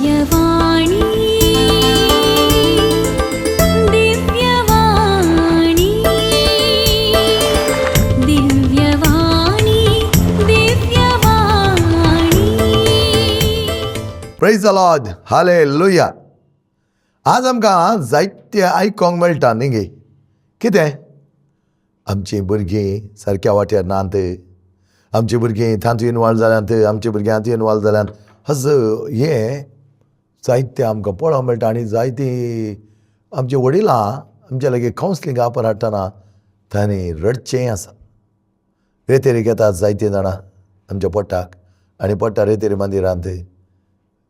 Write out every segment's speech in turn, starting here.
दिव्यवाणी, दिव्यवाणी, दिव्यवाणी, दिव्यवाणी. प्रेज the Lord, hallelujah. आज आमकां जायते आयकोंक मेळटा न्ही गे? कितें आमचीं भुरगीं सारक्या वाट्यार नात, आमचीं भुरगीं तातूंत इनवॉल्व जाल्यांत, आमचीं भुरगीं हातूंत इनवॉल्व जाल्यांत, असो हें जायतें आमकां पळोवंक मेळटा. आनी जायतीं आमचीं वडिलां आमच्या लागीं कावन्सिलिंग आपण हाडटना तांणी रडचेंय आसा. रेतेरीक येतात जायतीं जाणां आमच्या पोटाक आनी पोटा रेतेरी मंदिरांत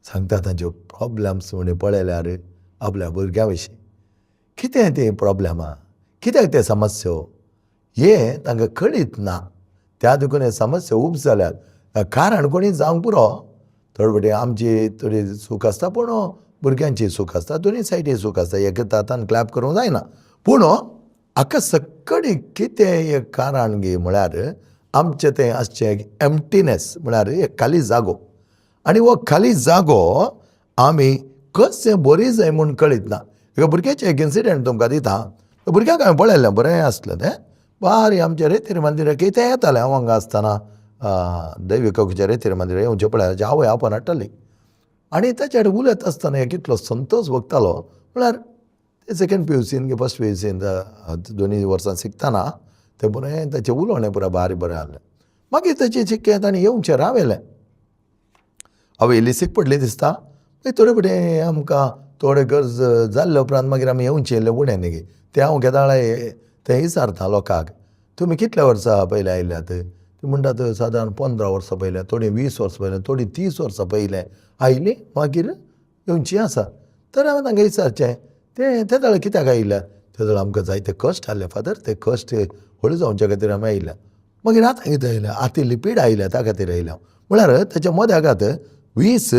सांगता तांच्यो प्रॉब्लम्स म्हणून पळयल्यार आपल्या भुरग्यां विशीं कितें तें प्रॉब्लमां, कित्याक ते समस्यो हें तांकां कळीत ना. त्या देखून हे समस्या उब जाल्यात. कारण कोणी जावंक पुरो, थोडे फावटी आमची थोडी चूक आसता, पूण भुरग्यांची चूक आसता, दोनूय सायडी चूक आसता. एक हातान क्लॅप करूंक जायना. पूण हाका सकडी कितें एक कारण गे म्हळ्यार आमचें तें आसचें एक एम्प्टीनेस, म्हळ्यार एक खाली जागो. आनी हो खाली जागो आमी कशें बरी जाय म्हूण कळीत ना. एका भुरग्याचें एक इन्सिडंट तुमकां दिता. त्या भुरग्याक हांवें पळयल्लें, बरें आसलें तें बारी. आमच्या रेतीर मंदिराक तें येतालें. हांव हांगा आसतना दैवी कोकच्या रेतीर मंदिराक येवचें पळय ताची आवय आपण हाडटाली. आनी ताच्या कडेन उलयता आसतना एक इतलो संतोश भोगतालो, म्हळ्यार ते second P you seen first P you seen दोनूय वर्सां शिकतना तें बरें ताचें उलोवणें पुरा बारी बरें आहलें. मागीर ताचें शिक्के ताणें येवचें रावयलें. आवय इल्ली सीक पडली दिसता. मागीर थोडे फावटी आमकां थोडे गरज जाल्ले उपरांत मागीर आमी येवचें इल्लें उणें न्ही. तें हांव केदाळाय तें विचारता लोकांक, तुमी कितल्या वर्सां पयलीं आयल्यात? ती म्हणटात सादारण 15 वर्सां पयलें, थोडीं 20 वर्सां पयलें, थोडीं 30 वर्सां पयलें आयलीं, मागीर येवचीं आसा. तर हांवें तांकां विचारचें, तें ते वेळार कित्याक आयिल्ले? ते वेळार आमकां जायते कश्ट आहले फादर, ते कश्ट हळू जावचे खातीर आमी आयिल्ले. मागीर आतां कितें आयल्या? आतां इल्ली पिडा आयल्या त्या खातीर आयल्या. म्हळ्यार ताच्या मद्यागात 20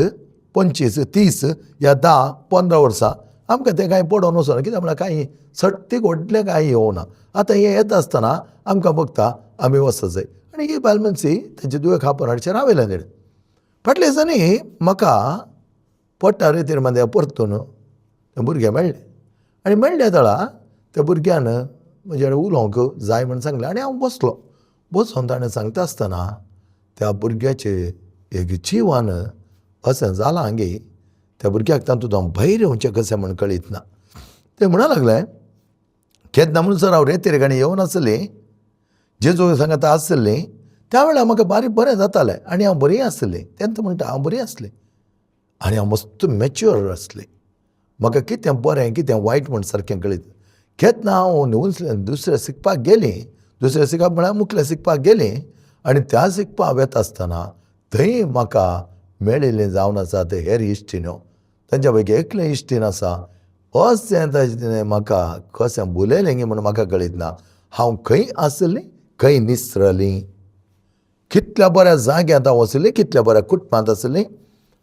25 30 या 10 15 वर्सां आमकां तें कांय पडोन वचना. कित्याक म्हळ्यार कांय सट्टीक व्हडलें कांय येवना. आतां हें येता आसतना आमकां बगता आमी वचत जाय. आनी ही बायल मनशी तांचे दुयें खापर हाडचें रावयलें तेणें. फाटल्या दिसांनी म्हाका पोटा रेतीर मध्ये परतून तें भुरगें मेळ्ळें. आनी मेळ्ळ्या तळा त्या भुरग्यान म्हजे कडेन उलोवंक जाय म्हूण सांगलें आनी हांव बसलो. बसून ताणें सांगता आसतना त्या भुरग्याचें एक जिवन अशें जालां गे, त्या भुरग्याक तातूंत भायर येवचें कशें म्हूण कळीत ना. तें म्हणा लागलें, केन्ना म्हणून सर हांव रेतीर गाणी येवन आसली, जेजू सांगाता आसली, त्या वेळार म्हाका बारीक बरें जातालें आनी हांव बरी आसली. तेन्ना म्हणटा हांव बरी आसली आनी हांव मस्त मॅच्युअर आसली. म्हाका कितें बरें कितें वायट म्हूण सारकें कळीत. केन्ना हांव दुसऱ्या शिकपाक गेलीं, दुसऱ्या शिकप म्हळ्यार मुखल्या शिकपाक गेलीं, आनी त्या शिकपाक वता आसतना थंय म्हाका मेळिल्लें जावन आसा ते हेर इश्टिण्यो. तांच्या पैकी एकलें इश्टीण आसा अशें ताजें म्हाका कशें बुलयलें गे म्हूण म्हाका कळीत ना. हांव खंय आसलीं, खंय निसरलीं, कितल्या बऱ्या जाग्यांत हांव आसलीं, कितल्या बऱ्या कुटुंबांत आसलीं.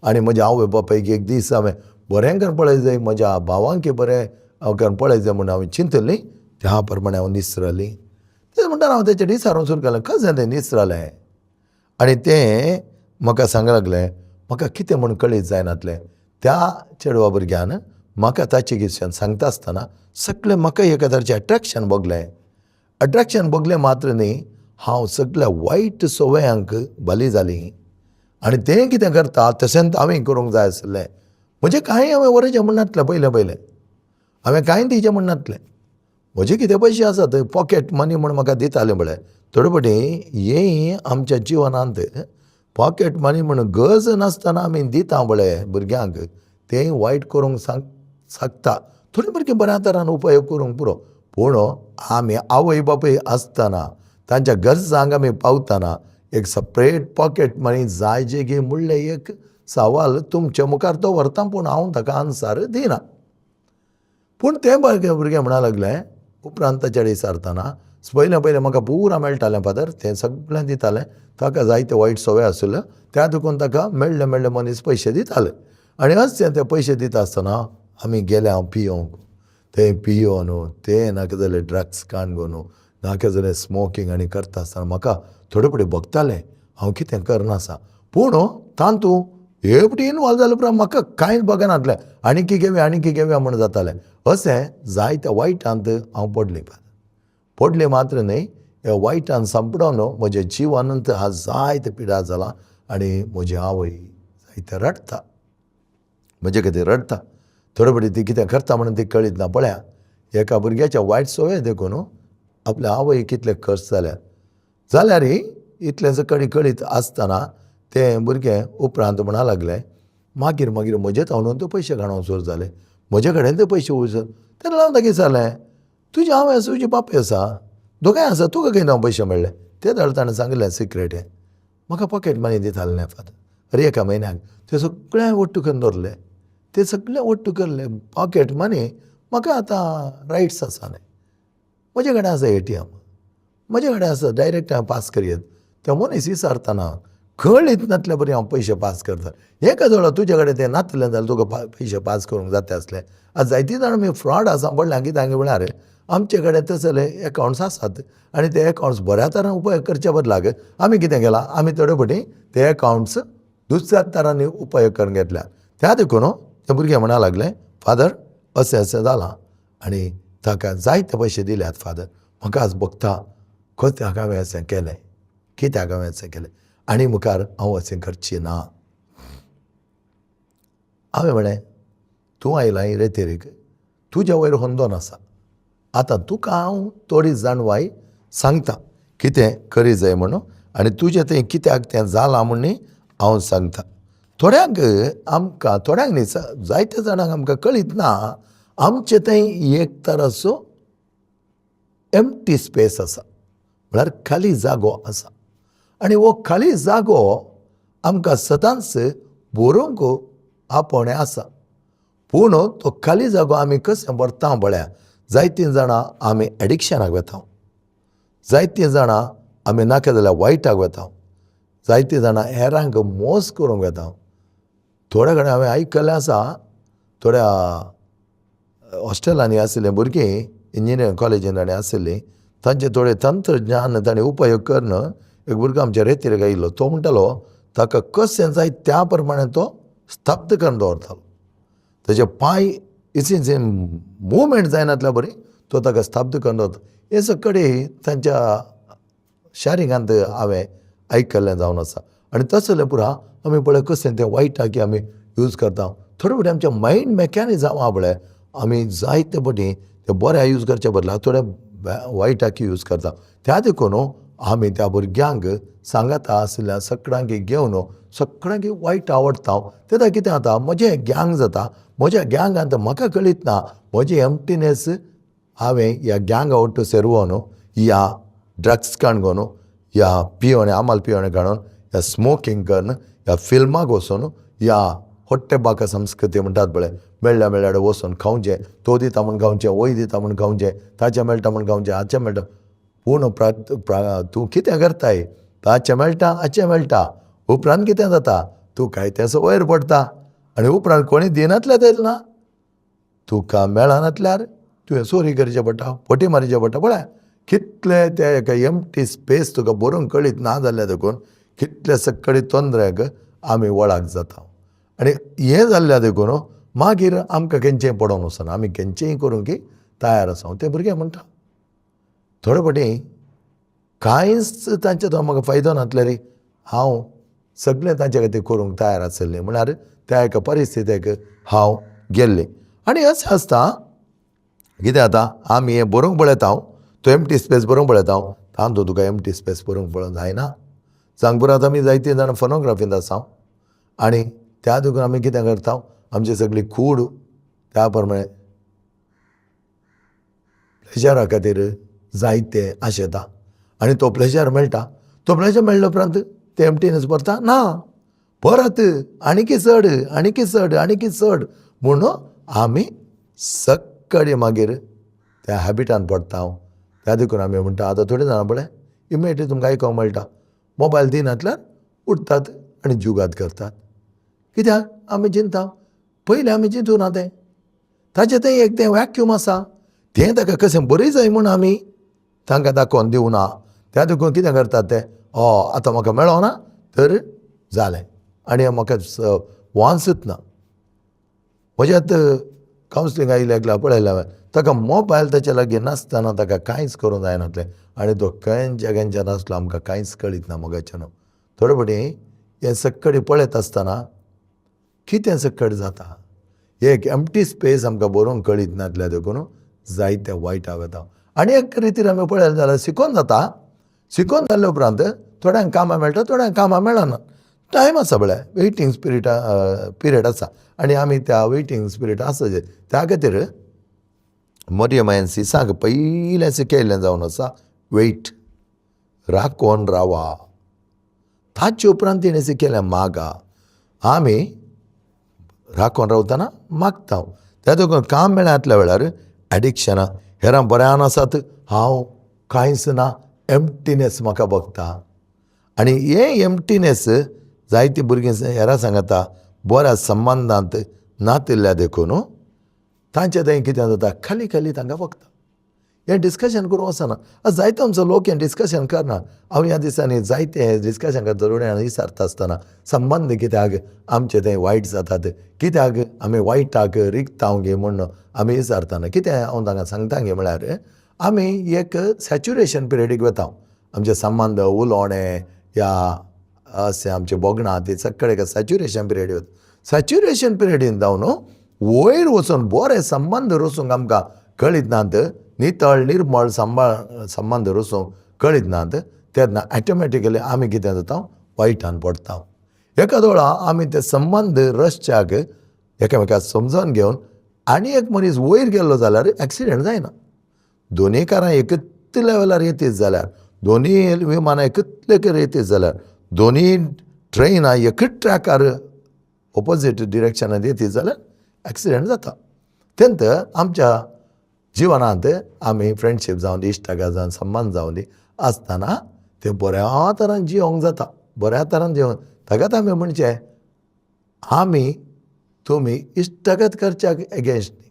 आनी म्हज्या आवय बापायक एक दीस हांवें बरें करून पळय जाय, म्हज्या भावांक बरें करून पळय जाय म्हूण हांवें चिंतलें, त्या प्रमाणे हांव निसरलीं. तें म्हणटा हांव तेच्या दिसार सुरू केलें, कशें तें निसरलें? आनी तें म्हाका सांग लागलें, म्हाका कितें म्हूण कळीत जायनातलें. त्या चेडवा भुरग्यान म्हाका ताचे विशयान सांगता आसतना सगळें म्हाका एका तरेचें अट्रेक्शन भोगलें. अट्रेक्शन भोगलें मात्र न्ही, हांव सगळ्या वायट संवयांक बली जालीं. आनी तें कितें करता तशेंच हांवें करूंक जाय आसलें. म्हजें कांय हांवें वरचें म्हूण नासलें. पयलें पयलें हांवें कांय दिवचें म्हूण नासलें. म्हजे कितें पयशे आसात पॉकेट मनी म्हूण म्हाका दिताले. म्हळ्यार थोडे फावटी हें आमच्या जिवनांत पॉकेट मनी म्हूण गरज नासतना आमी दिता पळय भुरग्यांक, तें वायट करूंक शकता. थोडीं भुरगीं बऱ्या तरान उपयोग करूंक पुरो, पूण आमी आवय बापूय आसतना तांच्या गरजांक आमी पावतना एक सपरेट पॉकेट मनी जाय जे गे म्हणलें एक सवाल तुमच्या मुखार दवरता, पूण हांव ताका आन्सर दिना. पूण तें भुरगें म्हणा लागलें उपरांत ताच्या कडेन विचारतना, पयलें पयलें म्हाका पुरा मेळटालें फादर, तें सगळें दितालें. ताका जायते वायट संवय आशिल्ल्यो, त्या देखून ताका मेळ्ळे मेळ्ळे मनीस पयशे दिताले. आनी अशें ते पयशे दिता आसतना आमी गेले हांव पियोंक, तें पियोन तें नाका जाल्यार ड्रग्स काण घेवन, नाका जाल्यार स्मोकींग आनी करता आसतना म्हाका थोडे फावटी भोगतालें हांव कितें करनासा. पूण तातूंत हे फावटी इनवॉल्व जाले उपरांत म्हाका कांयच बगनातलें, आनीकी घेवया आनीकी घेवया म्हूण जातालें. अशें जायत्या वायटांत हांव पडलें. पडलें मात्र न्हय, ह्या वायटान सांपडोन म्हज्या जिवनांत आज जायते पिडा जाला आनी म्हजी आवय जायते रडटा, म्हजे खातीर रडटा. थोडे फावटी ती कितें करता म्हणून ती कळीत ना. पळया, एका भुरग्याच्या वायट संवय देखून आपल्या आवय कितले कश्ट जाल्यात. जाल्यार इतलें कडी कळीत आसतना तें भुरगें उपरांत म्हणा लागलें, मागीर मागीर म्हजे तावळून ते पयशे काडूंक सुरू जाले, म्हजे कडेन ते पयशे वचून. तेन्ना हांव ताका विचारलें, तुजी आवय आसा, तुजी बापूय आसा, दोगांय आसा, तुका खंय जावं पयशे मेळ्ळे? ते जाल्यार ताणें सांगलें सिक्रेट हें, म्हाका पॉकेट मनी दिताले फादर हर एका म्हयन्याक, ते सगळे हांवें वट्टू करून दवरले, ते सगळे वट्टू करले पॉकेट मनी. म्हाका आतां रायट्स आसा न्ही, म्हजे कडेन आसा ATM, म्हजे कडेन आसा, डायरेक्ट हांव पास करयेत. ते मनीस विचारतना कळीत नासल्या बरी हांव पयशे पास करता. एका जवळ तुजे कडेन ते नातलें जाल्यार तुका पयशे पास करूंक जाता आसले. आतां जायतीं जाणां आमी फ्रॉड आसा पडल्या. कित्याक म्हळ्यार आमचे कडेन तसले एकावंट्स आसात आनी ते एकावंट्स बऱ्या तरान उपयोग करचे बदलाक आमी कितें केलां, आमी थोडे फावटी ते एकावंट्स दुसऱ्या तरांनी उपयोग करून घेतल्या. त्या देखून ते भुरगे म्हणा लागले, फादर अशें अशें जालां आनी ताका जायते पयशे दिल्यात फादर, म्हाका आज भोगता कित्याक हांवें अशें केलें, कित्याक हांवें अशें केलें आनी मुखार हांव अशें करचें ना. हांवें म्हळें, तूं आयला रेतेरीक, तुज्या वयर होंदोन आसा, आतां तुका हांव थोडी जाणवाय सांगता कितें करी जाय म्हणून आनी तुजें तें कित्याक तें जालां म्हूण हांव सांगता. थोड्यांक आमकां, थोड्यांक न्ही, जायत्या जाणांक आमकां कळीत ना, आमचें थंय एक तराचो एम्प्टी स्पेस आसा, म्हळ्यार खाली जागो आसा आनी हो खाली जागो आमकां सदांच बरोवंक आपोवणें आसा. पूण तो खाली जागो आमी कशें भरता पळया, जायतीं जाणां आमी एडिक्शनाक वता, जायतीं जाणां आमी नाका जाल्यार वायटाक वता, जायतीं जाणां हेरांक मोस करूंक वता. थोड्या कडेन हांवें आयकल्लें आसा, थोड्या हॉस्टेलांनी आशिल्लीं भुरगीं इंजिनियरींग कॉलेजीन ताणें आशिल्लीं, तांचे थोडे तंत्रज्ञान ताणें उपयोग करून एक भुरगो आमच्या रेतीर आयिल्लो, तो म्हणटालो ताका कशें जाय त्या प्रमाणे तो स्तब्ध करून दवरतालो. ताजे पांय इसी मुवमेंट जायनातल्या बरी तो ताका स्तब्ध करून दवरता. हे सगळे तांच्या शॅरिंगांत हांवें आयकल्लें जावन आसा. आनी तसलें पुरा आमी पळय कशें तें वायटाक आमी यूज करता. थोडे फावटी आमचें मायंड मॅकॅनिजम आहा पळय, आमी जायते फावटी ते बऱ्या यूज करचे बदला थोडे वायटाक यूज करता. त्या देखून आमी त्या भुरग्यांक सांगाता आशिल्ल्या सगळ्यांक घेवन सगळ्यांक वायट आवडटा. तेन्ना कितें जाता, म्हजें गँग जाता, म्हज्या गँगांत म्हाका कळीत ना म्हजी एम्प्टीनेस हांवें ह्या गँगा वट्टू सेरवोन, ह्या ड्रग्स काडून, ह्या पियोणे आमाल पियोणे काडून, ह्या स्मोकींग करून, ह्या फिल्माक वचून, ह्या होट्टेबाका संस्कृती म्हणटात पळय, मेळ्ळ्या मेळ्ळ्या वचून खावचें, तो दिता म्हूण खावचें, वय दिता म्हूण खावचें, ताचें मेळटा म्हूण खावचें, हाचें मेळटा. पूण तूं कितें करताय, ताचें मेळटा हाचें मेळटा, उपरांत कितें जाता, तूं काय तेसो वयर पडटा आनी उपरांत कोणी दिनातल्या तें ना, तुका मेळनातल्यार तुवें चोरी करचें पडटा, फटी मारचें पडटा. पळय कितले ते एका एम्प्टी स्पेस तुका बरोवंक कळीत ना जाल्यार देखून कितले सगळे तोंदऱ्याक आमी वळाक जाता. आनी हें जाल्ल्या देखून मागीर आमकां खंयचेंय पडोवन वचना, आमी खंयचेंय करूंक तयार आसा. ते भुरगे म्हणटा थोडे फावटी कांयच तांचे तो म्हाका फायदो नासल्यार हांव सगळें तांचे खातीर करूंक तयार आशिल्लें, म्हळ्यार त्या एका परिस्थितीक हांव गेल्लें. आनी अशें आसता कितें जाता, आमी हें बरोवंक पळयता, हांव तो एम्प्टी स्पेस बरोवंक पळयता, तातूंत तुका एम्प्टी स्पेस बरोवंक पळोवंक जायना. सांग पुरात आमी जायतीं जाणां फोनोग्राफींत आसा आनी त्या देखून आमी कितें करता, आमची सगळी कूड त्या प्रमाणे प्लेजरा खातीर जायते आशेता आनी तो प्लेजर मेळटा. तो प्लेजर मेळ्ळ्या उपरांत ते एम्प्टीनेस भरता ना, परत आनीकी चड आनीकी चड आनीकी चड म्हणून आमी सगळे मागीर त्या हॅबिटान पडटा. त्या देखून आमी म्हणटा आतां थोडीं जाणां पळय इमिडिएटली तुमकां आयकोंक मेळटा, मोबायल दिनातल्यार उठतात आनी जुगाद करतात. कित्याक आमी चिंता, पयलीं आमी चिंतू ना तें, ताचें तें एक तें वॅक्यूम आसा तें ताका कशें बरी जाय म्हूण आमी तांकां दाखोवन दिवना. त्या देखून कितें करतात ते, आतां म्हाका मेळना तर जालें आनी म्हाका वांचत ना. म्हज्यात कावन्सिलींग आयिल्ल्या एकल्या पळयलें हांवें, ताका मोबायल ताच्या लागीं नासतना ताका कांयच करूंक जायनासलें आनी तो खंयच्या खंयच्यान आसलो आमकां कांयच कळीत ना मोगाचें न्हू. थोडे फावटी हें सक्कडी पळयत आसतना कितें सक्कड जाता, एक एम्प्टी स्पेस आमकां बरोवंक कळीत नासल्या देखून जायते वायटा वता. आनी एक रितीर आमी पळयलें जाल्यार शिकोन जाता, शिकोन जाल्ल्या उपरांत थोड्यांक कामां मेळटा, थोड्यांक कामां मेळना. टायम आसा म्हळ्यार वेटींग स्पिरीट पिरियड आसा आनी आमी त्या वेटींग स्पिरीट आसा त्या खातीर मरियमायन सिसांक पयलें शिकयल्लें जावन आसा वेट, राखोन रावा. ताचे उपरांत तिणें शिकयलें मागा. आमी राखोन रावतना मागता. त्या देखून काम मेळनातल्या वेळार एडिक्शनां हेरां बऱ्यान आसात, हांव कांयच ना, एम्प्टीनेस म्हाका भोगता. आनी हें एम्प्टीनेस जायतीं भुरगीं हेरां सांगता बऱ्या संबंदांत नातिल्ल्या देखून तांचे थंय कितें जाता, खाली खाली तांकां भोगता. हें डिस्कशन करूंक वचना. जायते आमचो लोक हें डिस्कशन करना. हांव ह्या दिसांनी जायते हें डिस्कशन करता थोड्या विचारता आसतना संबंद कित्याक आमचे थंय वायट जातात, कित्याक आमी वायटाक रिगता गे म्हूण आमी विचारतना कितें हांव तांकां सांगता गे म्हळ्यार आमी एक सॅच्युरेशन पिरियडीक वता. आमचे संबंद उलोवणें या अशें आमचें भोगणां ती सगळें एक सॅच्युरेशन पिरियड वता. सॅच्युरेशन पिरियडीन जावन वयर वचून बरे संबंद रचूंक आमकां कळीत नात, नितळ निर्मळ सांबाळ संबंद रचूंक कळीत नात, तेन्ना ऑटोमॅटिकली आमी कितें जाता वायटान पडटा. एका दोळा आमी ते संबंद रचच्याक एकामेकाक समजून घेवन आनी एक मनीस वयर गेल्लो जाल्यार एक्सिडंट जायना. दोनूय कारां एकच लेवलार येतीत जाल्यार, दोनूय विमानां एकच लेकर येतीत जाल्यार, दोनूय ट्रेनां एकच ट्रॅकार ऑपोजीट डिरेक्शनान येतीत जाल्यार एक्सिडंट जाता. तेन्ना आमच्या जिवनांत आमी फ्रेंडशीप जावन दी, इश्टागत जावन संबंद जावन दी आसतना ते बऱ्या तरान जिवंक जाता, बऱ्या तरान जिवंक. ताकाच आमी म्हणचें आमी तुमी इश्टागत करच्याक एगेन्स्ट न्ही,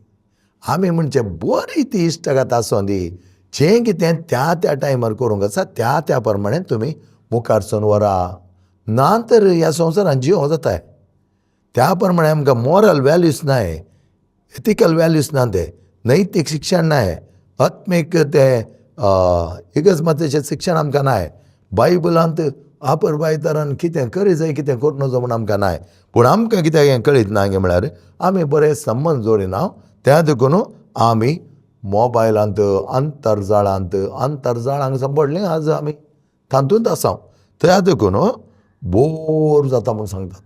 आमी म्हणचें बरी ती इश्टागत आसूं दी, जें कितें त्या त्या टायमार करूंक आसा त्या त्या प्रमाणे तुमी मुखार सून व्हरा, ना तर ह्या संवसारान जिवंक जाता. त्या प्रमाणे आमकां मॉरल वॅल्यूज नाय, एथिकल वॅल्यूज ना, ते नैतीक शिक्षण नाय, आत्मीक ते इगर्ज शिक्षण आमकां नाय, बायबलांत आपर तरान कितें करी जाय कितें करूं नजो म्हूण आमकां नाय. पूण आमकां कित्याक हें कळीत ना गे म्हळ्यार आमी बरे संबंद जोडिना, त्या देखून आमी मोबायलांत अंतरजाळांत अंतरजाळांक सांपडलें आज आमी तातूंत आसा. त्या देखून बोर जाता म्हूण सांगतात,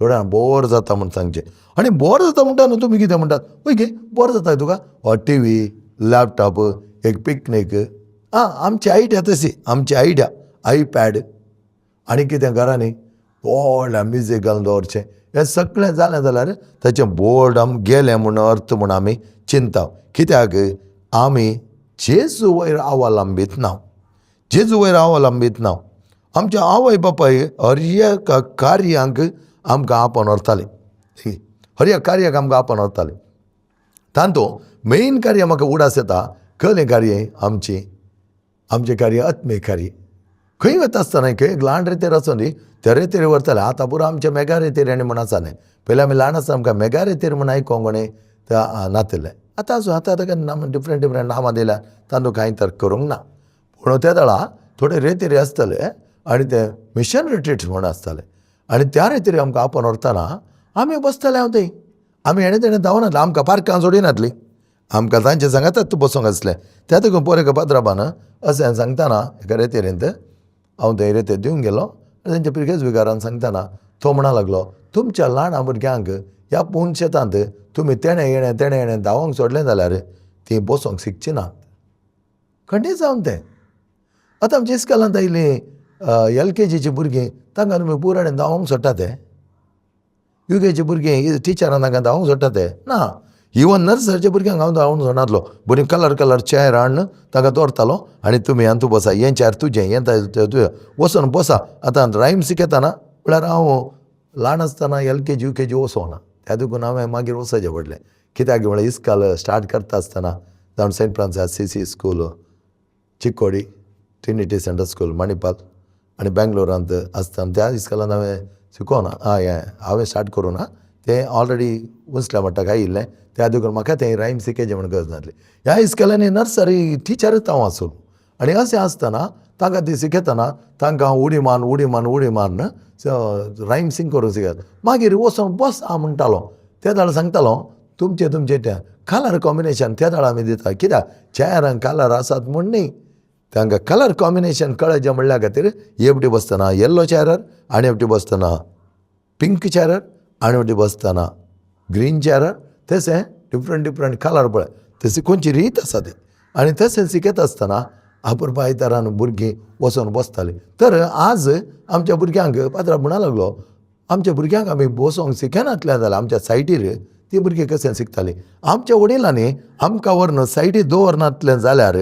थोड्या बोर जाता म्हूण सांगचें. आनी बोर जाता म्हणटा न्हू तुमी कितें म्हणटात, हय गे बोर जाता तुका, हो टी व्ही लॅपटॉप एक पिकनीक. आं आमची आयडिया तशी, आमची आयडिया आयपॅड आनी कितें घरांनी व्हडलें म्युजीक घालून दवरचें, हें सगळें जालें जाल्यार ताचें बोर्ड आम गेलें म्हूण अर्थ म्हूण आमी चिंता. कित्याक आमी जेजू वयर अवलंबीत ना, जेजू वयर अवलंबीत ना. आमच्या आवय बापाय हर एक कार्यांक आमकां आपोवन व्हरतालीं, हर एक कार्याक आमकां आपोवन व्हरतालीं. तातूंत मेन कार्य म्हाका उडास येता, कसलें कार्य आमचें, आमचें कार्य आत्मीक कार्य. खंय वता आसतना खंय एक ल्हान रेतेर आसूं दी त्या रेतेर व्हरताले. आतां पुरो आमच्या मेगा रेतेर आनी म्हूण आसा न्ही, पयलीं आमी ल्हान आसतना आमकां मेगा रेतेर म्हूण आयकोंक कोणें त्या नातिल्लें. आतां आसूं, आतां ताका नाम डिफरंट डिफरंट नामां दिल्या, तातूंत कांय तर्क करूंक ना. पूण त्या वेळा थोडे रेतेरी आसताले आनी ते मिशन रिट्रीट्स म्हूण आसताले आनी त्या रेतेर आमकां आपोवन व्हरतना आमी बसताले. हांव थंय आमी हेणें तेणें धांवनासलें, आमकां पार्कान सोडिनासली, आमकां तांचे सांगाताच बसूंक आसलें. त्या देखून पोर एका पात्राबान अशें सांगतना एका रेतेरींत हांव थंय रेतेर दिवंक गेलो आनी तेंच्या पिरगेज विगारान सांगतना तो म्हणा लागलो, तुमच्या ल्हान भुरग्यांक ह्या पूर्ण शेतांत तुमी तेणें येणें तेणें येणें धांवोंक सोडलें जाल्यार तीं बसोंक शिकची नात. खंडीत जावन तें आतां आमच्या इस्कॉलांत आयलीं एल के जीची भुरगीं, तांकां तुमी पुराय धांवोंक सोडटा ते, you K जी भुरगीं टिचरान तांकां धांवोंक सोडटा ते ना. इवन नर्सरीच्या भुरग्यांक हांव धांवोंक सोडनासलो, बरी कलर कलर चेर हाडून तांकां दवरतालो आनी तुमी हातूंत बसा, हें चेर तुजें, हें तुजें, वचून बसा. आतां रायम शिकयतना म्हळ्यार हांव ल्हान आसतना L K G U K G वचोंक ना, त्या देखून हांवें मागीर वचचें पडलें. कित्याक म्हळ्यार इस्कॉल स्टार्ट करता आसतना जावन Saint Francis C C school Chikodi, Trinity central school Manipal आनी बेंगलोरांत आसतना त्या इस्कॉलान हांवें शिकोना हय हें हांवें स्टार्ट करूं ना तें ऑलरेडी उंचल्या मट्टाक आयिल्लें. त्या देखून म्हाका तें रायम शिकयचें म्हण गरज नासली. ह्या इस्कॉलांनी नर्सरी टिचरूच हांव आसूं आनी अशें आसतना तांकां ती शिकयतना तांकां हांव उडी मारून उडी मारून उडी मारून रायम्सींग करूंक शिकयता. मागीर वचोन बस हांव म्हणटालो ते जाल्यार सांगतालो तुमचें तुमचें तें कलर कॉम्बिनेशन ते जाल्यार आमी दिता कित्याक चेरांक कलर आसात म्हूण न्ही, तांकां कलर कॉम्बिनेशन कळचें म्हणल्या खातीर एकटी बसतना येल्लो चेरार आनी एकटी बसतना पिंक चेरार आनी एकटी बसतना ग्रीन चेरार, तशें डिफरंट डिफरंट कलर पळय तशी खंयची रीत आसा ती. आनी तशें शिकयता आसतना अपुरबाय तरान भुरगीं वचोन बसतालीं. तर आज आमच्या भुरग्यांक पात्रांव म्हणा लागलो आमच्या भुरग्यांक आमी बसोंक शिकयनासलें जाल्यार आमच्या सायडीर ती भुरगीं कशें शिकतालीं. आमच्या वडिलांनी आमकां व्हरून सायडीर दवरनासलें जाल्यार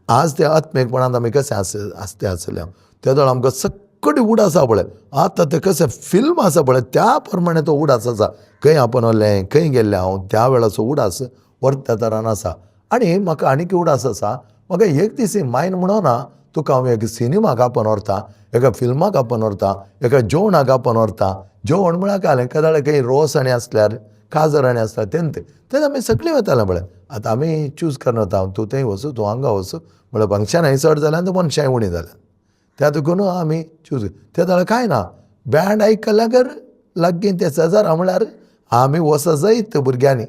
आज त्या आत्मीकपणांत आमी कशें आसते आसले. त्या वेळार आमकां सक्कडी उडास आसा पळय, आतां तें कशें फिल्म आसा पळय त्या प्रमाणे तो उडास आसा. खंय आपणवलें खंय गेल्लें हांव त्या वेळाचो उडास व्हरत्या तरान आसा. आनी म्हाका आनीक उडास आसा, म्हाका एक दीस मायन म्हणना तुका हांव एक सिनेमाक आपोवन व्हरता, एका फिल्माक आपोवन व्हरता, एका जेवणाक आपोवन व्हरता. जेवण म्हळ्यार कांय केदाळे खंय रोस आनी आसल्यार काजर आनी आसल्यार तें तेन्ना आमी सगळीं वताले पळय. आतां आमी चूज करून वता, तूं थंय वचूं तूं हांगा वचूं म्हळ्यार फंक्शनाय चड जाल्यार आनी मनशांय उणी जाल्या त्या देखून आमी चूज. ते जाल्यार कांय ना बँड आयकल्यार लागीं ते शेजारा म्हळ्यार आमी वच जायत भुरग्यांनी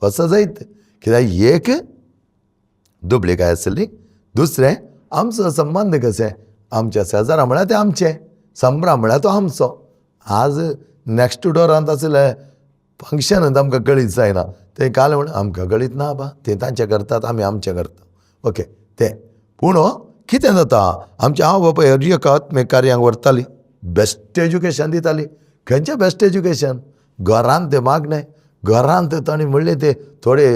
वच जायत. कित्याक एक दुबळी काय आसली, दुसरें आमचो संबंद कशें आमच्या शेजारा म्हळ्यार तें आमचें, संबरा म्हळ्यार तो आमचो. आज नॅक्स्ट डोरांत आसलें फंक्शन आमकां कळीत जायना, तें काल म्हण आमकां कळीत ना बा, तें तांचें करतात आमी आमचें करता. ओके तें पूण कितें जाता आमच्या आवय बापाय हर एका आत्मीक कार्यांक व्हरताली, बेस्ट एज्युकेशन दिताली. खंयचें बेस्ट एज्युकेशन? घरांत तें मागणें, घरांत तांणी म्हणलें तें थोडे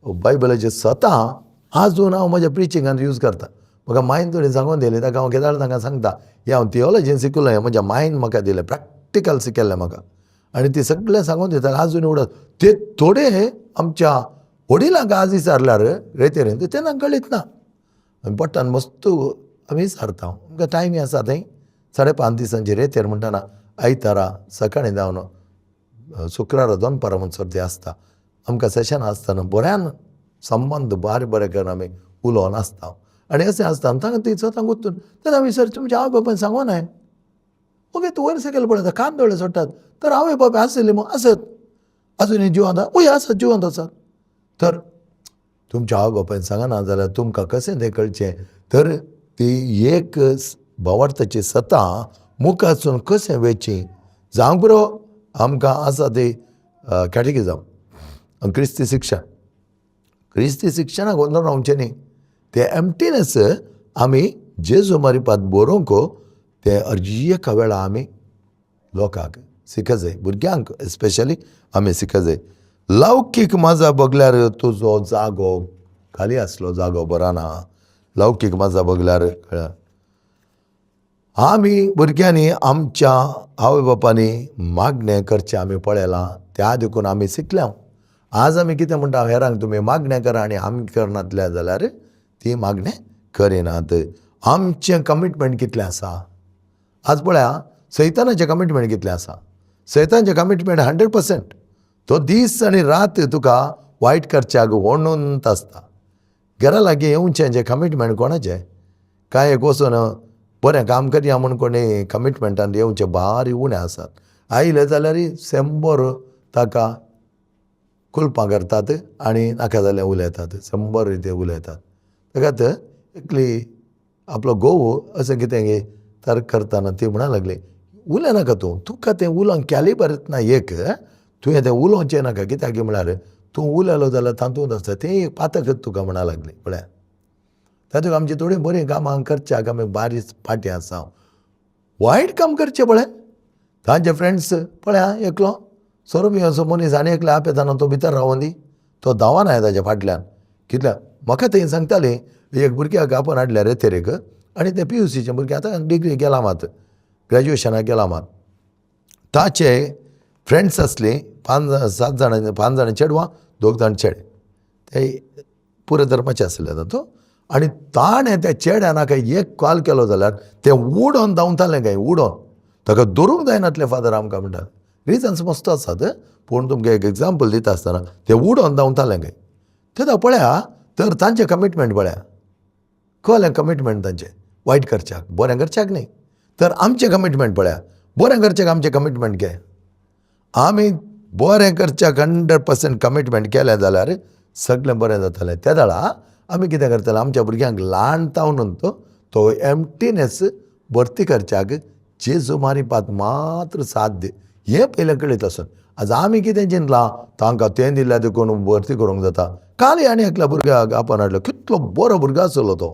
बायबलाचें सतां आजून हांव म्हज्या प्रिचिंगान यूज करता. म्हाका मायन थोडी सांगून दिली ताका हांव केदाळ तांकां सांगता हें हांव थियोलॉजीन शिकलो, हें म्हज्या मायन म्हाका दिलें, प्रॅक्टिकल शिकयलें म्हाका. आनी ती सगळें सांगून दिता आजून उडत ते थोडे आमच्या वडिलांक आज विचारल्यार रेतेरेन तेन्ना कळीत ना. आमी पोटान मस्त आमी विचारता, आमकां टायमी आसा थंय 5.5 दिसांची रेतेर म्हणटना आयतारा सकाळीं जावन शुक्रारा दनपारा म्हणसर ते आसता. आमकां सेशन आसतना बऱ्यान संबंद बरे बरे करून आमी उलोवन आसता. आनी अशें आसता तांकां ती स्वता गुंतून तेन्ना आमी सर तुमच्या आवय बापायन सांगूं नाय ओके तूं वयर सकयल पळयता कान दोळे सोडटात तर आवय बापाय आसली मग आसत आजून जिवंत वय आसत जिवंत आसत. तर तुमच्या आवय बापायन सांगना जाल्यार तुमकां कशें तें कळचें? तर ती एक भावार्थाची सतां मुखासून कशें वेची जावंक पुरो आमकां आसा ती कॅटेकिजम क्रिस्ती शिक्षण. क्रिस्ती शिक्षणाक गोंदळ रावचें न्ही, ते एम्प्टीनेस आमी जेजू मारिपात बरोवंक ते अर्जी एका वेळा आमी लोकांक शिकत जाय, भुरग्यांक स्पेशली आमी शिकत जाय. लौकीक मजा बगल्यार तुजो जागो खाली आसलो जागो बरो ना. लौकीक मजा बगल्यार कळ्ळें आमी भुरग्यांनी आमच्या आवय बापांनी मागणें करचें आमी पळयलां, त्या देखून आमी शिकल्या. आज आमी कितें म्हणटा हेरांक तुमी मागणें करा आनी आमी करनातले जाल्यार ती मागणें करिनात. आमचें कमिटमेंट कितलें आसा आज पळया, सैतानाचें कमिटमेंट कितलें आसा? सैतानाचें कमिटमेंट 100%. तो दीस आनी रात तुका वायट करच्याक ओणून आसता. घरा लागीं येवचें जें कमिटमेंट कोणाचें? कांय एक वचून बरें काम करया म्हूण कोणी कमिटमेंटान येवचें भारी उणें आसात. आयले जाल्यार 100 ताका कुलपां करतात आनी नाका जाल्यार उलयतात, 100 ते उलयतात. ताकात एकली आपलो घोव अशें कितें तर करतना ती म्हणा लागली उलय नाका तूं, तुका तें उलोवंक कॅलिबरच ना एक, तुवें तें उलोवचें नाका. कित्याक म्हळ्यार तूं उलयलो जाल्यार तातूंत आसता तें एक पातकच तुका म्हणा लागली. पळया तातूंत आमची थोडीं बरीं कामां करच्याक आमी बारीक फाटीं आसा. वायट काम करचें पळय तांचे फ्रेंड्स पळया एकलो सोरो पिवचो मनीस आनी एकलो आपयताना तो भितर रावोन दी, तो धांवना ताज्या फाटल्यान कितल्या. म्हाका थंय सांगताली एक भुरग्याक आपोवन हाडल्या रेतेरेक आनी तें पी यू सीचें भुरगें आतां डिग्री गेलां मात ग्रॅज्युएशनाक गेलां मात. ताचे फ्रेंड्स आसली 5-7 जाणां, 5 जाणां चेडवां, 2 जाण चेडे, ते पुरो धर्माचे आसले तातूंत. आनी ताणें त्या चेड्यान काय एक कॉल केलो जाल्यार तें उडोन धांवतालें काय उडोन. ताका धरूंक जायनातलें फादर आमकां म्हणटा. रिजन्स मस्त आसात, पूण तुमकां एक एग्जाम्पल दिता आसतना ते उडोवन धांवताले खंय. तेन्ना पळया तर तांचें कमिटमेंट पळया, कळ्ळें कमिटमेंट तांचें वायट करच्याक, बरें करच्याक न्ही. तर आमचें कमिटमेंट पळया, बरें करच्याक आमचें कमिटमेंट घे. आमी बरें करच्याक 100% कमिटमेंट केलें जाल्यार सगळें बरें जातलें. त्या वेळा आमी कितें करतले, आमच्या भुरग्यांक ल्हान तावन तो एम्प्टीनेस भरती करच्याक जेजू मारिपात मात्र साध्य हें पयलें कळीत आसून. आज आमी कितें चिंतलां, तांकां तें दिल्यार देखून भरती करूंक जाता. काल आनी एकल्या भुरग्याक आपण हाडलो, कितलो बरो भुरगो आसलो तो,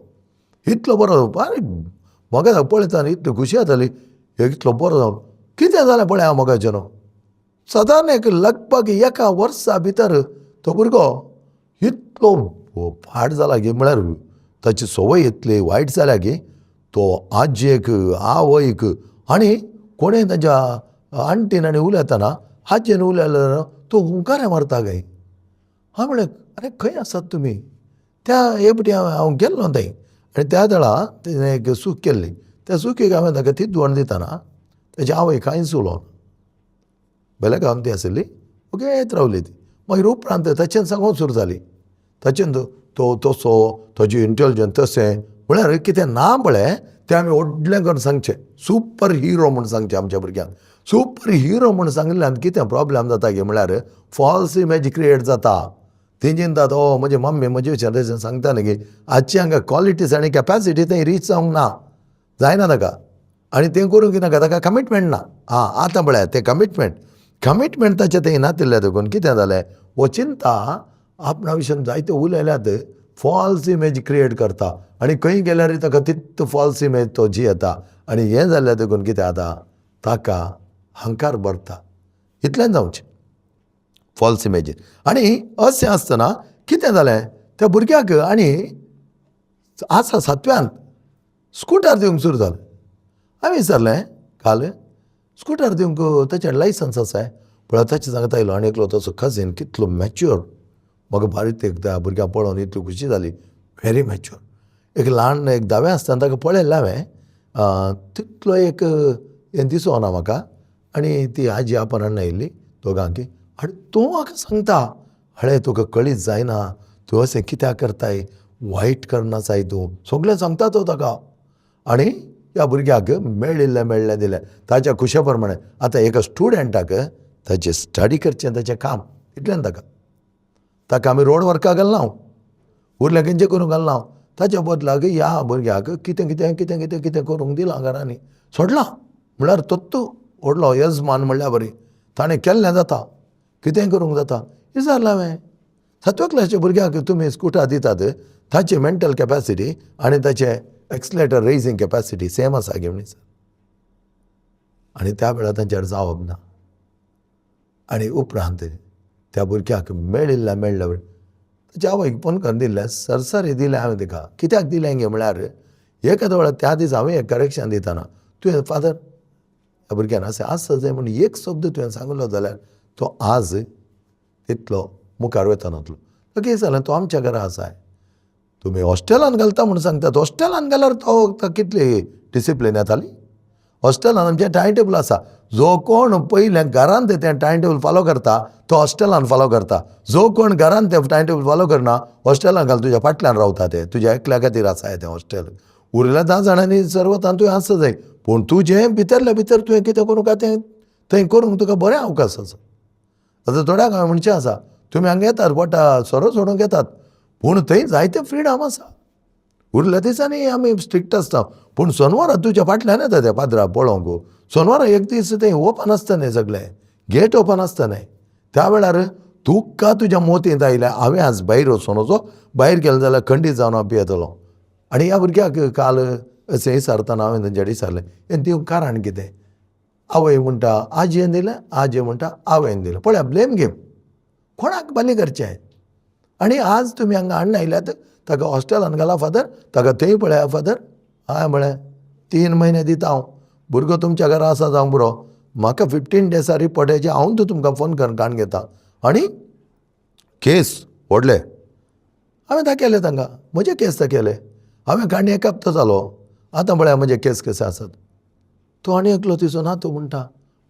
इतलो बरो. आरे म्हाका पळयतना इतली खुशी जाताली, इतलो बरो जावन कितें जालें पळय म्हाका न्हू. सादारण एक लगभग एका वर्सा भितर तो भुरगो इतलो फाट जाला की म्हळ्यार ताची संवय इतली वायट जाल्या की तो आजयेक आवयक आनी कोणें ताच्या आण्टीन आनी उलयतना आजयेन उलयल्यार तो हुंकारे मारता खंय. हांवें म्हणलें आरे खंय आसात तुमी. त्या हे फावटी हांव गेल्लो थंय आनी त्या वेळा तेणें एक चूक केल्ली. त्या चुकीक हांवें ताका तिदवण दितना ताची आवय कांयच उलोवना, बेलेगांव ती आशिल्ली, ओगेत रावली ती. मागीर उपरांत ताचेन सांगूंक सुरू जाली, ताचेन तो तसो, ताजी इंटेलिजंट तशें, म्हळ्यार कितें ना पळय तें आमी व्हडलें करून सांगचें, सुपर हिरो म्हूण सांगचें आमच्या भुरग्यांक. सुपर हिरो म्हूण सांगिल्ल्यान कितें प्रोब्लेम जाता की म्हळ्यार फॉल्स इमेज क्रिएट जाता. ती चिंतात ओ म्हजी मम्मी म्हजे विशयान सांगता न्ही की आजची हांगा क्वॉलिटीज आनी कॅपेसिटी थंय रीच जावंक ना, जायना ताका. आनी तें करूंक नाका, ताका कमिटमेंट ना. आं आतां पळयात तें कमिटमेंट, कमिटमेंट ताचें थंय नातिल्लें देखून कितें जालें, हो चिंता आपणा विशयान जायते उलयल्यात, फॉल्स इमेज क्रिएट करता आनी खंय गेल्यार ताका तितलो फॉल्स इमेज तो जियेता. आनी हें जाल्लें देखून कितें जाता, ताका हंकार भरता. इतलें जावचें फॉल्स इमेजीन. आनी अशें आसतना कितें जालें त्या भुरग्याक आनी आसा सातव्यांत स्कुटर दिवंक सुरू जालें. हांवें विचारलें काल स्कुटर दिवंक ताचें लायसन्स आसा पळय, ताचें सांगता आयलो आनी एकलो ताचो कजीन कितलो मॅच्युअर, म्हाका बारीक एकदां भुरग्यांक पळोवन इतली खुशी जाली, व्हेरी मॅच्युअर. एक ल्हान एक धावे आसतना ताका पळयल्लें हांवें, तितलो एक हें दिसोना म्हाका. आनी ती आजी आपण हाडून आयिल्ली दोगांकी. आनी तूं म्हाका सांगता अळे तुका कळीत जायना, तूं अशें कित्याक करताय, वायट करनासाय तूं, सगळें सांगता तो ताका. आनी ह्या भुरग्याक मेळिल्लें मेळ्ळें दिलें ताच्या खुशे प्रमाणें. आतां एका स्टुडंटाक ताचें स्टडी करचें ताचें काम इतलें ताका, ताका आमी रोड वर्काक घालना, उरलें खंयचें करूंक घालना. ताच्या बदलाक ह्या भुरग्याक कितें कितें कितें कितें कितें करूंक दिलां घरांनी, सोडलां. म्हळ्यार तत्तू व्हडलो यजमान म्हणल्या बरी ताणें केल्लें जाता, कितेंय करूंक जाता. विचारलें हांवें सातव्या क्लासच्या भुरग्याक तुमी स्कुटर दितात, ताची मेंटल कॅपेसिटी आनी ताचें एक्सलेटर रेजिंग कॅपेसिटी सेम आसा घेवन. आनी त्या वेळार तांचेर जावप ना. आनी उपरांत त्या भुरग्याक मेळिल्लें मेळ्ळें ताच्या आवयक फोन करून दिल्लें, सरसरी दिलें हांवें तिका. कित्याक दिलें गे म्हळ्यार एकाद वेळार त्या दिसा हांवें एक करेक्शन दितना तुवें फादर ह्या भुरग्यान अशें आसा जाय म्हूण एक शब्द तुवें सांगलो जाल्यार तो आज तितलो मुखार वतानातलो. ताका कितें जालें, तो आमच्या घरा आसा, तुमी हॉस्टेलान घालता म्हूण सांगतात, हॉस्टेलान घाल्यार तो कितली डिसिप्लीन येताली. हॉस्टेलान आमचें टायम टेबल आसा, जो कोण पयलें घरान तें टायम टेबल फॉलो करता तो हॉस्टेलान फॉलो करता, जो कोण घरान तें टायम टेबल फॉलो करना हॉस्टेलान घाल तुज्या फाटल्यान रावता ते, तुज्या एकल्या खातीर आसा तें हॉस्टेल. उरल्या 10 जाणांनी सर्वतान तुवें आसा जाय, पूण तुजें भितरल्या भितर तुवें कितें करूंक तें थंय करूंक तुका बरें अवकाश आसा. आतां थोड्यांक हांवें म्हणचें आसा, तुमी हांगा येतात बोटा सोरो सोडूंक येतात, पूण थंय जायते फ्रिडम आसा. उरल्या दिसांनी आमी स्ट्रिक्ट आसता, पूण सोनवारा तुज्या फाटल्यान येता त्या पाद्रा पळोवंक. सोनवारा एक दीस थंय ओपन आसता न्ही, सगळें गेट ओपन आसता न्ही. त्या वेळार तुका तुज्या मोतींत आयल्या हांवें आज भायर वचोन वचो, भायर गेलें जाल्यार खंडीत जावन हांव पियेतलो. आनी ह्या भुरग्याक काल अशें विचारतना हांवें तांच्या विचारलें हें दिवंक कारण कितें. आवय म्हणटा आजयेन दिलें, आजये म्हणटा आवयन दिलें. पळया ब्लेम गेम, कोणाक बली करचें. आनी आज तुमी हांगा हाडून आयल्यात, ताका हॉस्टेलान घाला फादर, ताका थंय पळया फादर. हांवें म्हळें 3 म्हयने दिता हांव, भुरगो तुमच्या घरा आसा जावंक पुरो, म्हाका 15 डेसा रिपोर्ट येचे हांव तूं तुमकां फोन करून काडून घेता. आनी केस व्हडले हांवें दाखयले तांकां, म्हजे केस दाखयले. हांवें काडून एक हप्तो जालो. आतां पळया म्हजे केस कशे आसात. तो आनी एकलो तिचो नातू म्हणटा,